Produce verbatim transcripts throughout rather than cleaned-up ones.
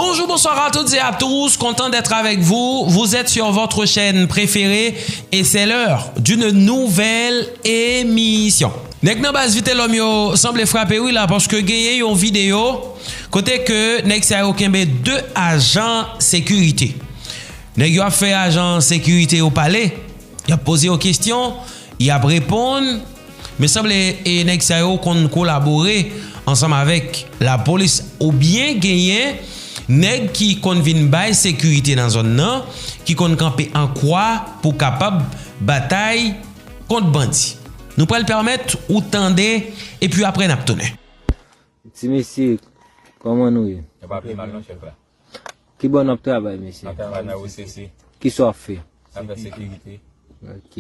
Bonjour, bonsoir à toutes et à tous, content d'être avec vous. Vous êtes sur votre chaîne préférée et c'est l'heure d'une nouvelle émission. Nèg nan baz Vitelhomme yo sanble frape wi la, paske genyen yon videyo kote ke nèg sa yo kenbe de ajan sekirite. Nèg yo ap fè ajan sekirite yo pale, y ap poze yo kesyon, y ap reponn. Men sanble e nèg sa yo konn kolabore ansanm avèk lapolis oubyen genyen nèg ki konn vin bay sekirite nan zòn nan, ki konn kanpe an kwa pou kapab batay kont bandi. Nou pral pèmèt ou tande, epi apre n ap tounen. Ti mesye, kòman nou ye? Nou pa pi mal non, chèf la. Ki bò n ap travay, mesye? N ap travay nan O C C. Ki sa w ap fè? N ap fè sekirite. Ok.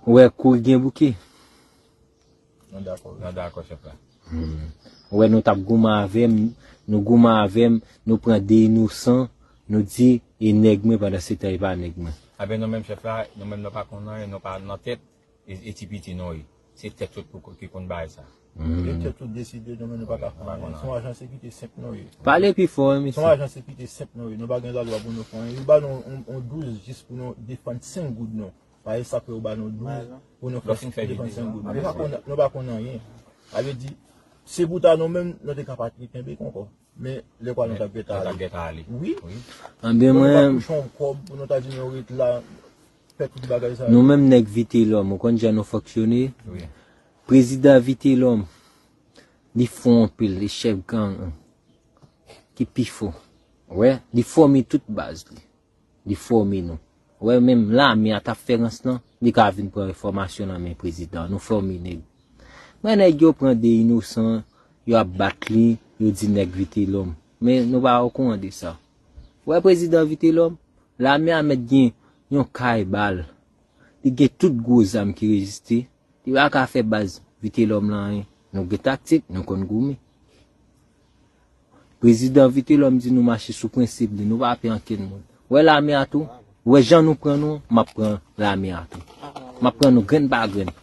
Ou wè kouri gen bouke? Nou dakò. Nou dakò, chèf la. Hmm. Ou wè nou t ap goumen avè m, nou goumen avè m, nou pran de inosan, nou di e nèg mwen pandan se tan e pa nèg mwen. Aben nou menm chèf la, nou menm nou pa konn anyen, nou pa nan tèt, e, e ti piti nou ye. Se tèt tout pou, ki konn bay sa. Hmm. E tèt tout deside nou, men nou pa ka fè anyen. Se yon ajan sekirite senp nou ye. Pale pi fò, wi, mesye. Se yon ajan sekirite senp nou ye. Nou pa gen lalwa pou nou fè anyen. Yo ba nou yon, yon douz jis pou nou defann senk goud nou. Pa egzanp, yo ba nou douz pou nou fè defann senk goud. Nou pa konn, nou pa konn anyen. Sa vle di, se pou ta nou menm, nou te ka pa t kenbe ankò. Men lè kwa nou t ap gentan ale. Wi. Anben nou pa mwen, touche yon kòb pou nou ta di nou ret la, fè tout bagay sa yo. Nou menm nèg Vitelhomme, ou konn jan nou fonksyone? Wi. Prezidan Vitelhomme, li fò anpil, li chèf gang ki pi fò. Wè, li fòme tout baz li. Li fòme nou. Wè, menm lame a t ap fè rans lan, li ka vin pran enfòmasyon nan men prezidan. Nou fòme nèg. Men nèg yo pran de inosan, yo ap bat li, yo di nèg Vitelhomme. Men nou pa okouran de sa. Wè prezidan Vitelhomme, lame a mèt gen yon kay bal. Li gen tout gwo zam ki rejistre. Li pa ka fè baz Vitelhomme lan anyen. Nou gen taktik, nou konn goumen. Prezidan Vitelhomme di nou mache sou prensip li, nou pa pè ankenn moun. Ou wè lame a tou? Ou wè jan nou pran nou, m ap pran lame a tou. M ap pran nou grenn pa grenn.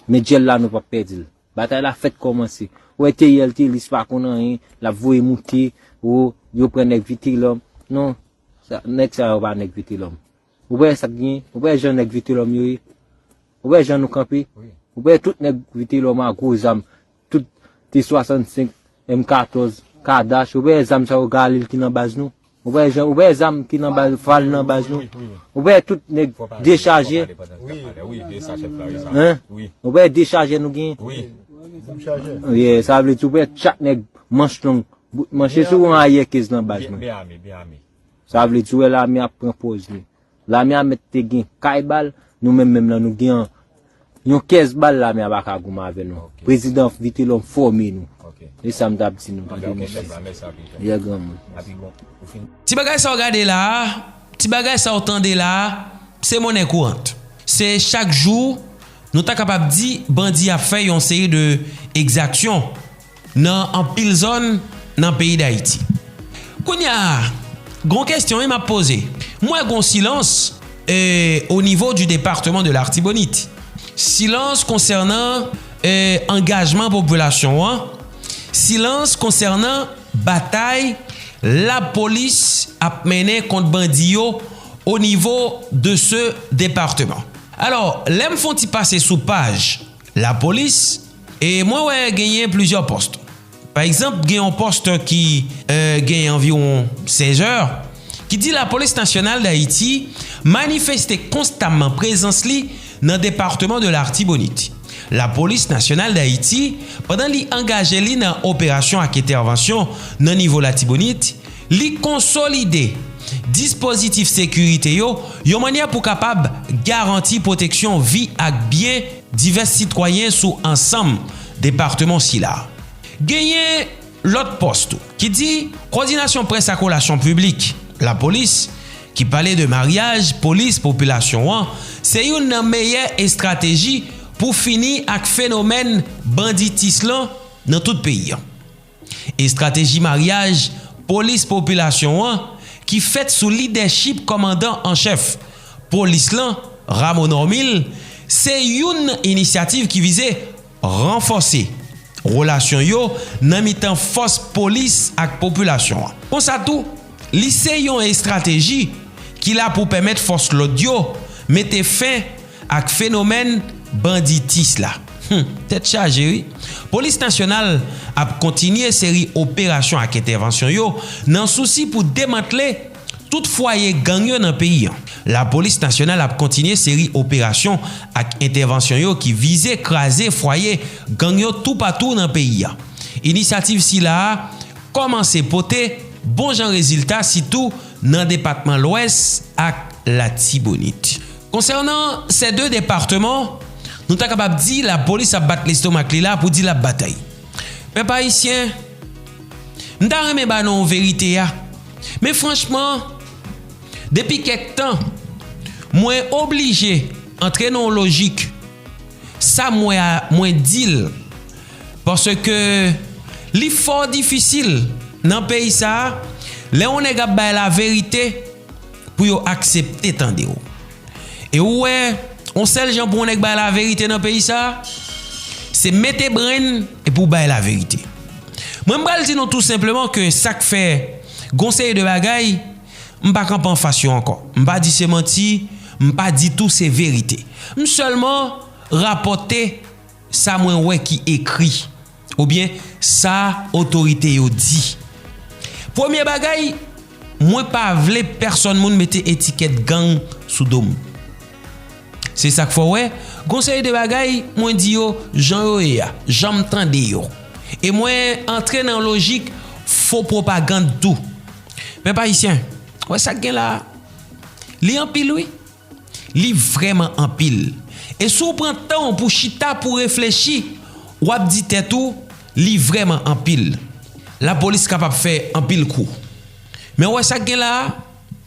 Men dyèl la nou p ap pèdi l. Batay la fèk kòmanse. Ou wè Theriel Thelus pa konn anyen, l ap voye moute, o, yo pran nèg Vitelhomme. Non, sa, nèg sa yo pa nèg Vitelhomme. Ou wè sa k genyen? Ou wè jan nèg Vitelhomme yo ye? Ou wè jan nou kanpe? Wi. Ou wè tout nèg Vitelhomme a gwo zam, tout T swasannsenk, M katòz, Kadash, ou wè zam sa yo Galil ki nan baz nou? Ou wè jan, ou wè zam ki nan baz, Fal nan baz nou? Wi, wi, wi. Ou wè tout nèg dechaje? Wi, wi, de sa, chèf la, wi, sa. Hein? Wi. Ou wè dechaje nou genyen? Wi. Wi, sa vle di ou wè chak nèg manch long, bout manche sou yon ayè kez nan baz mwen. Byen ame, byen ame. Sa vle di ou wè lame ap pran pòz li. Lame a mèt te gen kay bal, nou menm menm lan nou gen yon kès bal lame a pa ka goumen avè nou. Ok. Prezidan Vitelhomme fòme nou. Ok. E sa m t ap di nou, tande mesye. Ok, chèf la, mèsi anpil, chèf. Yè granmoun. Epi bon, ou fin. Ti bagay sa w gade la a, ti bagay sa w tande la a, se monnen kourant. Se chak jou, nou ta kapab di, bandi ap fè yon seri de egzaksyon nan anpil zòn nan peyi Dayiti. Kounye a, gon kestyon wi m ap poze. M wè gon silans, eh, au niveau du département de l'Artibonite. Silans konsènan, eh, angajman popilasyon an. Silans konsènan batay lapolis ap mennen kont bandi yo au niveau de ce département. Alò, lè m fè yon ti pase sou paj lapolis, e mwen wè genyen plizyè pòs. Pa egzanp, gen yon pòs ki, eh, gen anviwon sèz è, ki di Lapolis Nasyonal Dayiti manifeste konstamman prezans li nan depatman de Latibonit. Lapolis Nasyonal Dayiti, pandan li angaje li nan operasyon ak entèvansyon nan nivo Latibonit, li konsolide dispozitif sekirite yo yon mannyè pou kapab garanti pwoteksyon vi ak byen divès sitwayen sou ansanm depatman sila. Genyen lòt pòs tou ki di kowòdinasyon près ak relasyon piblik, lapolis, ki pale de maryaj polis popilasyon an, se youn nan meyè estrateji pou fini ak fenomèn banditis lan nan tout peyi an. Estrateji maryaj polis popilasyon an ki fèt sou lidèchip kòmandan an chèf polis lan, Rameau Normil, se youn nan inisyativ ki vize ranfòse relasyon yo nan mitan fòs polis ak popilasyon an. Konsa tou, li se yon estrateji ki la pou pèmèt fòs lòd yo mete fen ak fenomèn banditis la. Hum, tèt chaje wi. Polis nasyonal ap kontinye seri operasyon ak entèvansyon yo nan sousi pou demantle tout fwaye gang yo nan peyi an. Lapolis nasyonal ap kontinye seri operasyon ak entèvansyon yo ki vize kraze fwaye gang yo toupatou nan peyi a. Inisyativ sila a kòmanse pote bon jan rezilta, sitou nan depatman Lwès ak Latibonit. Konsènan se de depatman, nou ta kapab di lapolis ap bat lestomak li la pou di l ap batay. Pèp ayisyen, m ta renmen ba nou verite a, men franchman, depi kèk tan, mwen oblije antre nan yon lojik, sa m wè a, mwen di l, paske li fò difisil nan peyi sa a, lè yon nèg ap bay laverite, pou yo aksepte tande w. E ou wè, yon sèl jan pou yon nèg bay laverite nan peyi sa a, se mete brenn epi w bay laverite. Mwen, m pral di nou tou senpleman ke sa k fè gon seri de bagay, m pa kanpe anfas yo ankò. M pa di se manti, m pa di tou se verite. M sèlman rapòte sa mwen wè ki ekri, oubyen sa otorite yo di. Premye bagay, mwen pa vle pèsonn moun mete etikèt gang sou do m. Se sa k fè w wè, gon seri de bagay, mwen di yo jan yo ye a, jan m tande yo. E mwen antre nan lojik fo pwopagann tou. Pèp ayisyen, wè sa k gen la a? Li anpil wi. Li vrèman anpil. E si w pran tan w pou chita pou reflechi, w ap di tèt ou, li vrèman anpil. Lapolis kapab fè anpil kou. Men w wè sa k gen la a?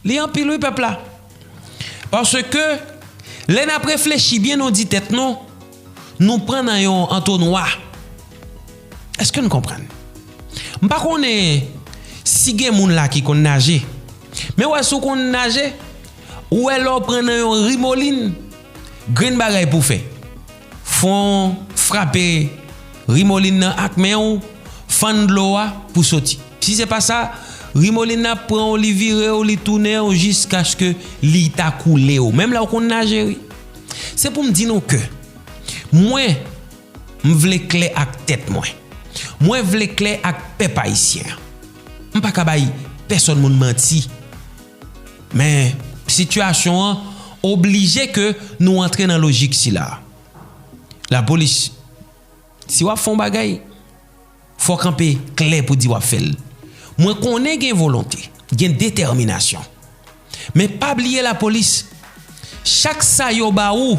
Li anpil wi pèp la. Paske lè n ap reflechi byen, nou di tèt nou, nou pran nan yon antonwa. Èske n konprann? M pa konnen si gen moun la ki konn naje. Men w wè si w konn naje, ou wè lè w pran nan yon rimolin, grenn bagay pou w fè. Fò w frape rimolin nan ak men w, fann dlo a pou soti. Si se pa sa, rimolin nan ap pran w, li vire w, li tounen w jiskaske li ta koule w. Menm lè w konn naje wi. Se pou m di nou ke mwen, m vle klè ak tèt mwen. Mwen vle klè ak pèp ayisyen an. M pa ka bay pèsonn moun manti. Men, sitiyasyon an oblije ke nou antre nan lojik sila. Lapolis, si w ap fè yon bagay, fò w kanpe klè pou di w ap fè l. Mwen konnen gen volonte, gen detèminasyon. Men pa bliye lapolis, chak sa yo ba ou,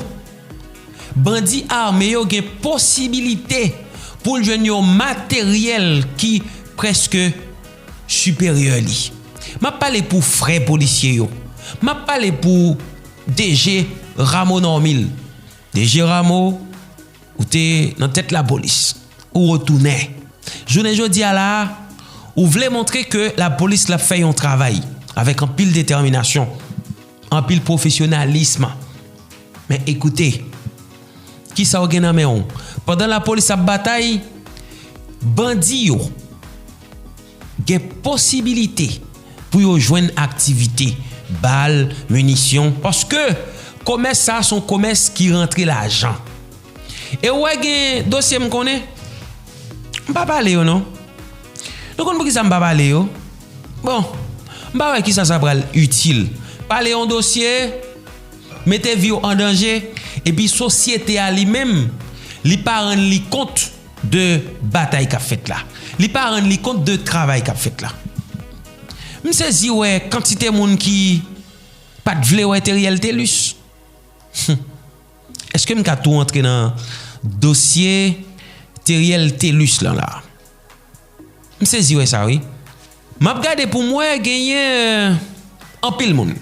bandi ame yo gen posibilite pou l jwenn yon materyèl ki prèske siperyè li. M ap pale pou frè polisye yo. M ap pale pou D G Rameau Normil. D G Rameau, ou te nan tèt lapolis, ou retounen. Jounen jodi a la a, ou vle montre ke lapolis l ap fè yon travay avèk anpil detèminasyon, anpil pwofesyonalis. Men ekoute, kisa w gen nan men w? Pandan lapolis ap batay, bandi yo gen posibilite pou yo jwenn aktivite, bal, minisyon, paske komès sa a se yon komès ki rantre lajan. E w wè gen dosye m konnen, m pa pale yo non. Nou konn poukisa m pa pale yo? Bon, m pa wè kisa sa pral itil. Pale yon dosye, mete vi w an danje, epi sosyete a li menm, li pa rann li kont de batay k ap fèt la. Li pa rann li kont de travay k ap fèt la. M sezi wè kantite moun ki pa t vle wè Theriel Thelus. Hum. Èske m ka tou antre nan dosye Theriel Thelus lan la? M sezi wè sa wi. M ap gade pou m wè genyen anpil moun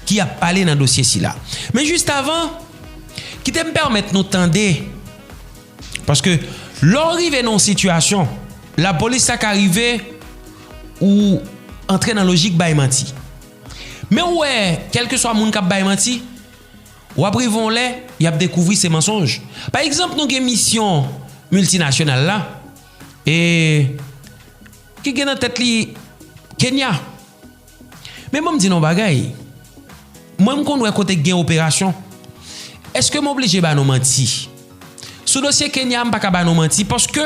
ki ap pale nan dosye sila. Men jis avan, kite m pèmèt nou tande, paske lè w rive nan yon sitiyasyon, lapolis sa ka rive ou antre nan lojik bay manti. Men w wè, kèlkeswa moun k ap bay manti, w ap rive yon lè, y ap dekouvri se mansonj. Pa egzanp, nou gen misyon miltinasyonal la, e ki gen nan tèt li Kenya. Men ban m di nou yon bagay. Mwen, m konn wè kote k gen operasyon. Èske m oblije ba nou manti? Sou dosye Kenya, m pa ka ba nou manti paske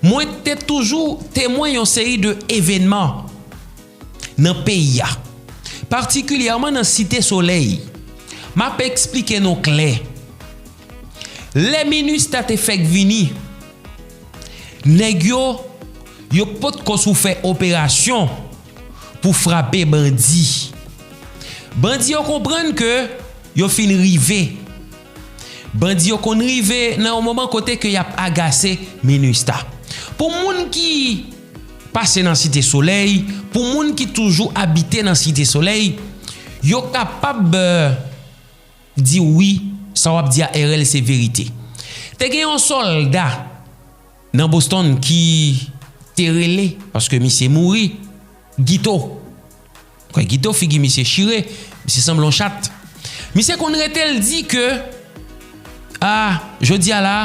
mwen te toujou temwen yon seri de evènman nan peyi a, patikilyèman nan Site Solèy. M ap eksplike nou klè. Lè MINUSTAH te fèk vini, nèg yo, yo potko sou fè operasyon pou frape bandi. Bandi yo konprann ke yo fin rive. Bandi yo konn rive nan yon moman kote ke y ap agase MINUSTAH. Pou moun ki pase nan Site Solèy, pou moun ki toujou abite nan Site Solèy, yo kapab, euh, di wi, sa w ap di a R L se verite. Te gen yon sòlda nan Boston ki te rele, paske misye mouri, Guito. Kwè Guito, figi misye chire, misye sanble yon chat. Misye konn rete l di ke, a, jodi a la,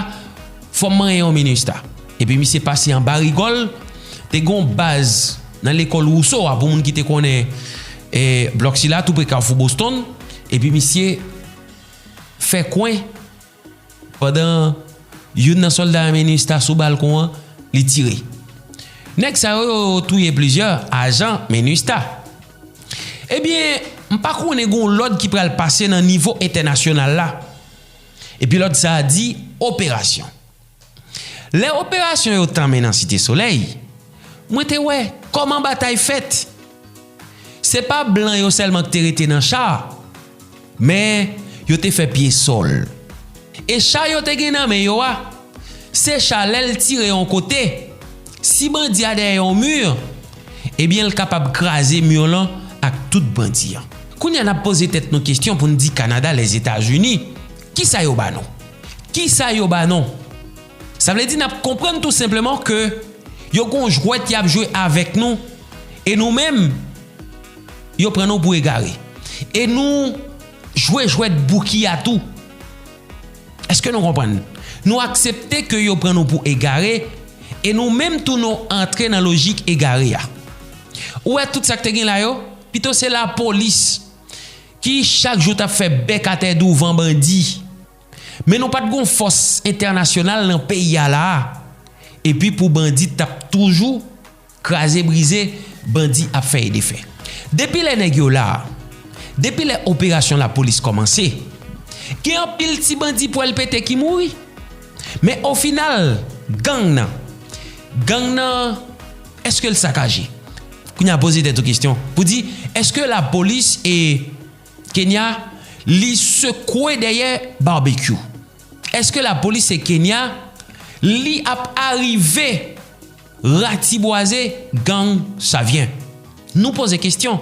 fò m manyen yon MINUSTAH. Epi misye pase anba rigòl, te gen yon baz nan lekòl Rousseau a, pou moun ki te konnen, e, blòk sila, tou pre Kafou Boston. Epi misye fè kwen pandan youn nan sòlda MINUSTAH sou balkon an, li tire. Nèg sa yo, yo touye plizyè ajan MINUSTAH. Ebyen, m pa konnen gen yon lòd ki pral pase nan nivo entènasyonal la. Epi lòd sa a di operasyon. Lè operasyon yo tanmen nan Site Solèy, mwen te wè kòman batay fèt. Se pa blan yo sèlman ki te rete nan cha a, men yo te fè pye sòl. E cha yo te gen nan men yo a, se cha lè l tire yon kote, si bandi a dèyè yon mi, ebyen l kapab kraze mi lan ak tout bandi an. Kounye a n ap poze tèt nou kesyon pou n di Kanada, Lèzetazini, kisa yo ba nou? Kisa yo ba nou? Sa vle di n ap konprann tou senpleman ke yo gon jwèt y ap jwe avèk nou, e nou menm, yo pran nou pou egare. E nou jwe jwèt Bouki a tou. Èske nou konprann? Nou aksepte ke yo pran nou pou egare, e nou menm tou nou antre nan lojik egare a. Ou wè tout sa k te gen la yo? Pito se lapolis ki chak jou t ap fè bèk atè douvan bandi. Men nou pa t gon fòs entènasyonal nan peyi a la a. Epi pou bandi t ap toujou kraze brize, bandi ap fè e defè. Depi lè nèg yo la a, depi lè operasyon lapolis kòmanse, gen anpil ti bandi pwèl pete ki mouri. Men ofinal, gang nan, gang nan, èske l sakaje? Kounye a poze tèt ou kesyon pou di, èske lapolis e Kenya, li sekwe dèyè Barbecue? Èske lapolis e Kenya, li ap arive ratibwaze gang Savyen? Nou poze kesyon.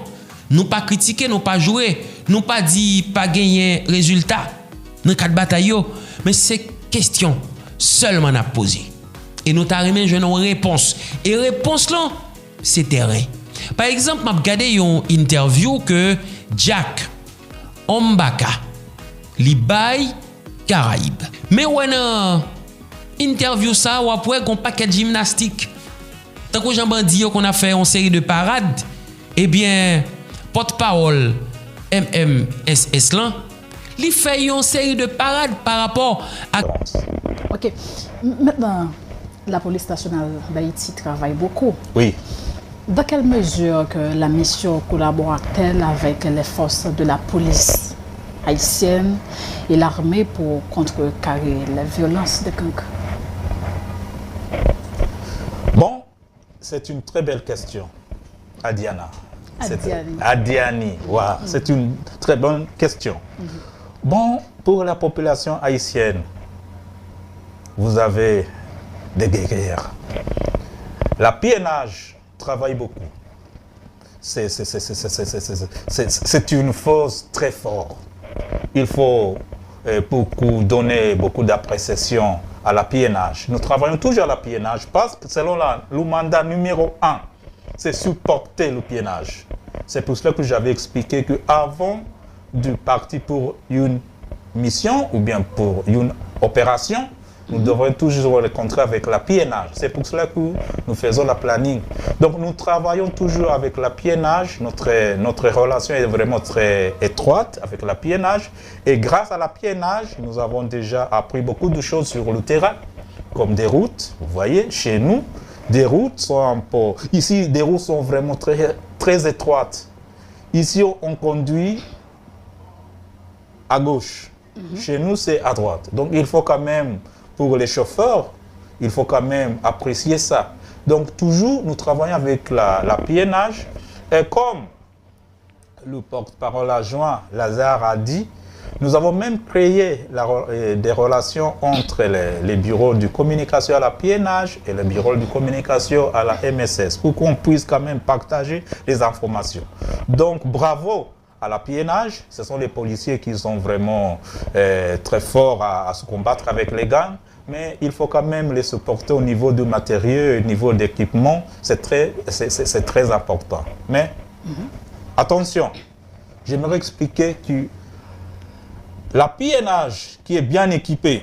Nou pa kritike, nou pa joure, nou pa di pa genyen rezilta nan kad batay yo, men se kesyon sèlman n ap poze. E nou ta renmen jwenn yon repons. E repons lan, se tèren. Pa egzanp, m ap gade yon entèvyou ke Jack Mbaka li bay Karayib. Men wè nan entèvyou sa, w ap wè gon pakèt jimnastik. Tankou jan bandi yo konn ap fè yon seri de parad, ebyen, pòtpawòl M M S S lan, li fè yon seri de parad pa rapò ak Ok. M- Maintenant, la police nationale d'Haïti travaille beaucoup. Oui. Dans quelle mesure que la mission collabore-t-elle avec les forces de la police haïtienne et l'armée pour contrecarrer les violences de gangs? Bon, c'est une très belle question. Adiana. C'est- Adiani. Adiani, voilà. C'est une très bonne question. Bon, pour la population haïtienne, vous avez des guerriers. La P N H travaille beaucoup. C'est- c'est- c'est- c'est- c'est- c'est- c'est- c'est- c'est- c'est une force très forte. Il faut euh, beaucoup donner beaucoup d'appréciation à la P N H. Nous travaillons toujours à la P N H parce que selon la, le mandat numéro un, c'est supporter le P N H. C'est pour cela que j'avais expliqué qu'avant de partir pour une mission ou bien pour une opération, Nous devons toujours rencontrer avec la P N H. C'est pour cela que nous faisons la planning. Donc nous travaillons toujours avec la P N H. Notre, notre relation est vraiment très étroite avec la P N H. Et grâce à la P N H, nous avons déjà appris beaucoup de choses sur le terrain, comme des routes. Vous voyez, chez nous, des routes sont un peu... Ici, des routes sont vraiment très, très étroites. Ici, on conduit à gauche. Chez nous, c'est à droite. Donc, il faut quand même, pour les chauffeurs, il faut quand même apprécier ça. Donc, toujours, nous travaillons avec la, la P N H. Et comme le porte-parole adjoint Lazare a dit, nous avons même créé la re- euh, des relations entre les, les bureaux de communication à la P N H et les bureaux de communication à la M S S pour qu'on puisse quand même partager les informations. Donc, bravo à la P N H, ce sont les policiers qui sont vraiment euh, très forts à, à se combattre avec les gangs, mais il faut quand même les supporter au niveau du matériel, au niveau d'équipement, c'est très, c'est, c'est- c'est très important. Mais attention, j'aimerais expliquer que la P N H qui est bien équipée,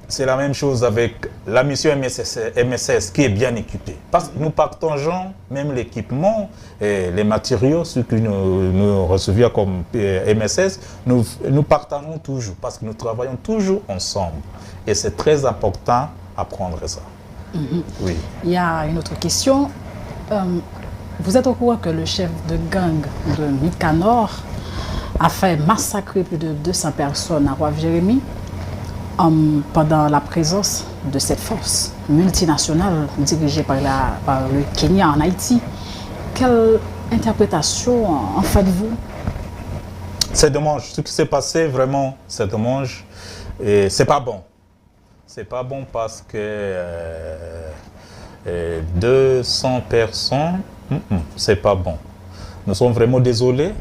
c'est la même chose avec la mission M S S, M S S qui est bien équipée. Parce que nous partageons même l'équipement, et les matériaux, ce que nous, nous recevions comme euh, M S S, nous, nous partageons toujours parce que nous travaillons toujours ensemble. Et c'est très important à prendre ça. Oui. Il y a une autre question. Euh, vous êtes au courant que le chef de gang de Micanor a fait massacrer plus de deux cents personnes à Wharf Jérémie euh, pendant la présence de cette force multinationale dirigée par, la, par le Kenya en Haïti. Quelle interprétation en faites-vous? C'est dommage. Ce qui s'est passé, vraiment, c'est dommage. Et c'est pas bon. C'est pas bon parce que euh, euh, deux cents personnes, mm, mm, c'est pas bon. Nous sommes vraiment désolés.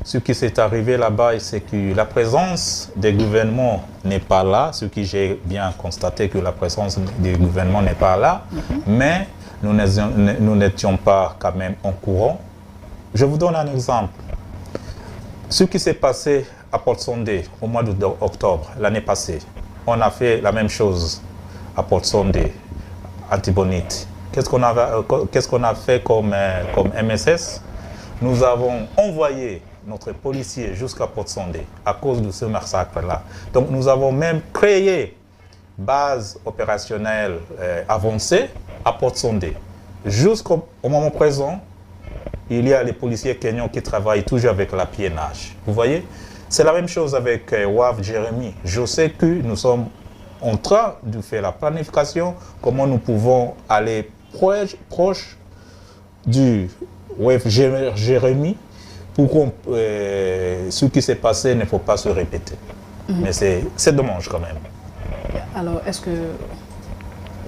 Ce qui s'est arrivé là-bas, c'est que la présence des gouvernements n'est pas là. Ce que j'ai bien constaté, que la présence des gouvernements n'est pas là. Mais nous n'étions nous n'étions pas quand même au courant. Je vous donne un exemple. Ce qui s'est passé à Port Sunday au mois d'octobre l'année passée, on a fait la même chose à Port Sunday, Artibonite. Qu'est-ce qu'on a, qu'est-ce qu'on a fait comme, euh, comme M S S? Nous avons envoyé notre policier jusqu'à Port Sunday à cause de ce massacre-là. Donc nous avons même créé base opérationnelle euh, avancée à Port Sunday. Jusqu'au au moment présent, il y a les policiers kenyans qui travaillent toujours avec la P N H. Vous voyez? C'est la même chose avec euh, Wharf Jérémie. Je sais que nous sommes en train de faire la planification, comment nous pouvons aller proche, proche du Wharf Jérémie pour qu'on euh, ce qui s'est passé ne faut pas se répéter. Mais c'est dommage quand même. Alors, est-ce que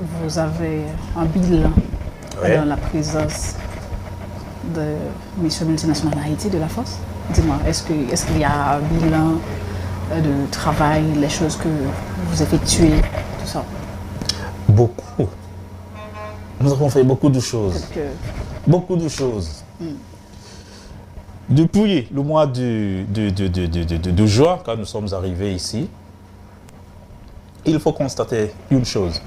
vous avez un bilan dans la présence de Mission Multinationale Haïti de la force? Dis-moi, est-ce que est-ce qu'il y a un bilan de travail, les choses que vous effectuez, tout ça? Beaucoup. Nous avons fait beaucoup de choses. Beaucoup de choses. Depuis le mois de, de, de, de, de, de, de juin, quand nous sommes arrivés ici, il faut constater une chose.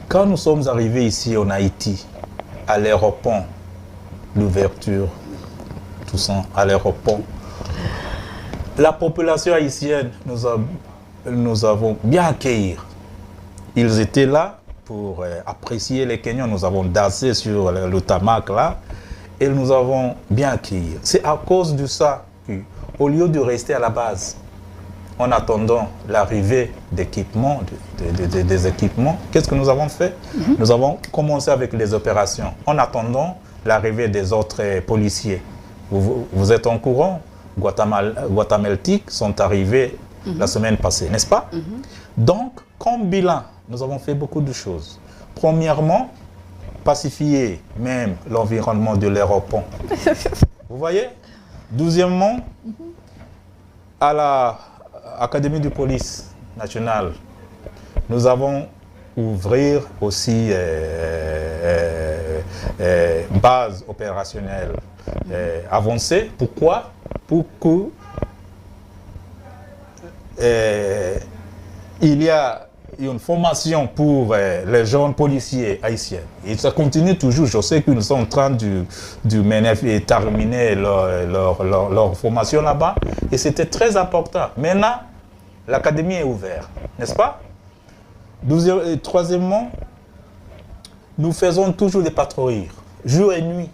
Quand nous sommes arrivés ici en Haïti, à l'aéroport, l'ouverture, tout ça, à l'aéroport, la population haïtienne nous a nous avons bien accueilli. Ils étaient là pour euh, apprécier les Kenyans. Nous avons dansé sur le, le tarmac là et nous avons bien accueilli. C'est à cause de ça que, au lieu de rester à la base, en attendant l'arrivée d'équipements, de, de, de, des équipements, qu'est-ce que nous avons fait? Nous avons commencé avec les opérations. En attendant l'arrivée des autres euh, policiers. Vous, vous êtes en courant, Guatamal, Guatameltiques sont arrivés la semaine passée, n'est-ce pas? Donc, comme bilan, nous avons fait beaucoup de choses. Premièrement, pacifier même l'environnement de l'aéroport. Vous voyez? Douzièmement, à la Académie de police nationale, nous avons ouvrir aussi euh, euh, euh, base opérationnelle euh, avancée. Pourquoi? Pour que euh, Il y a une formation pour euh, les jeunes policiers haïtiens. Et ça continue toujours. Je sais qu'ils sont en train de, de mener et terminer leur, leur, leur, leur formation là-bas. Et c'était très important. Maintenant, l'académie est ouverte, n'est-ce pas? Deuxième, et troisièmement, nous faisons toujours des patrouilles, jour et nuit.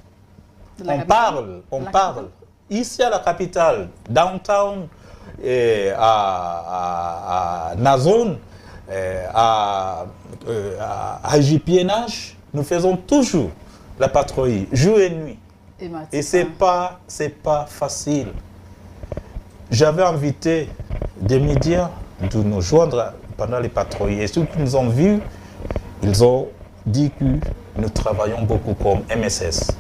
On parle, on parle. Ici à la capitale, downtown, eh, à, à, à Nazon, eh, à, euh, à I G P N H, nous faisons toujours la patrouille, jour et nuit. Et c'est pas, c'est pas facile. J'avais invité des médias de nous joindre pendant les patrouilles. Et ceux qui nous ont vus, ils ont dit que nous travaillons beaucoup comme M S S.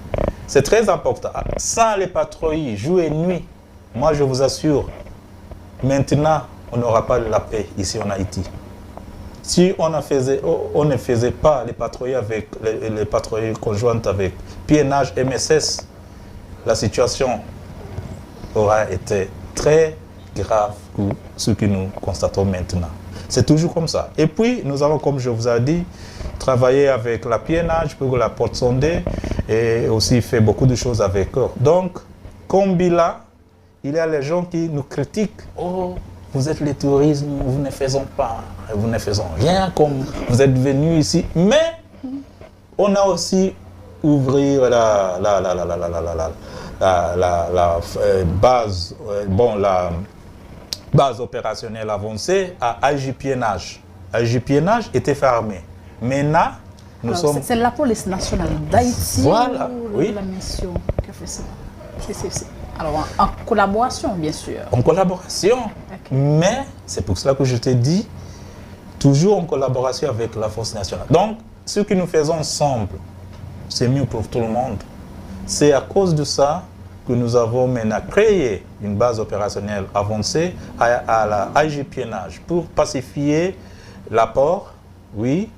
C'est très important. Sans les patrouilles, jour et nuit, moi je vous assure, maintenant, on n'aura pas la paix ici en Haïti. Si on, a faisait, on ne faisait pas les patrouilles avec les, les patrouilles conjointes avec P N H, M S S, la situation aura été très grave que ce que nous constatons maintenant. C'est toujours comme ça. Et puis, nous allons, comme je vous ai dit, travailler avec la P N H pour la porte sondée et aussi faire beaucoup de choses avec eux. Donc, comme bilan, il y a les gens qui nous critiquent. Oh, vous êtes les touristes, vous ne faisons pas, vous ne faisons rien comme vous êtes venus ici. Mais on a aussi ouvrir la, la, la, la, la, la, la, la, la, la, la, euh, base, euh, bon, la base opérationnelle avancée à I G P N H. I G P N H était fermé. Maintenant, nous Alors, sommes... C'est la police nationale d'Haïti voilà, ou oui. La mission qui a fait ça? C'est, c'est, c'est... Alors, en, en collaboration, bien sûr. En collaboration. Okay. Mais c'est pour cela que je te dis, toujours en collaboration avec la force nationale. Donc, ce que nous faisons ensemble, c'est mieux pour tout le monde. C'est à cause de ça que nous avons maintenant créé une base opérationnelle avancée à, à la I G P N H pour pacifier la port, oui,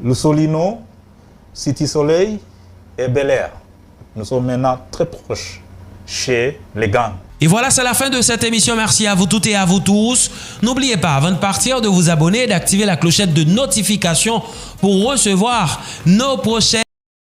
le Solino, City Soleil et Bel Air. Nous sommes maintenant très proches chez les gangs. Et voilà, c'est la fin de cette émission. Merci à vous toutes et à vous tous. N'oubliez pas, avant de partir, de vous abonner et d'activer la clochette de notification pour recevoir nos prochaines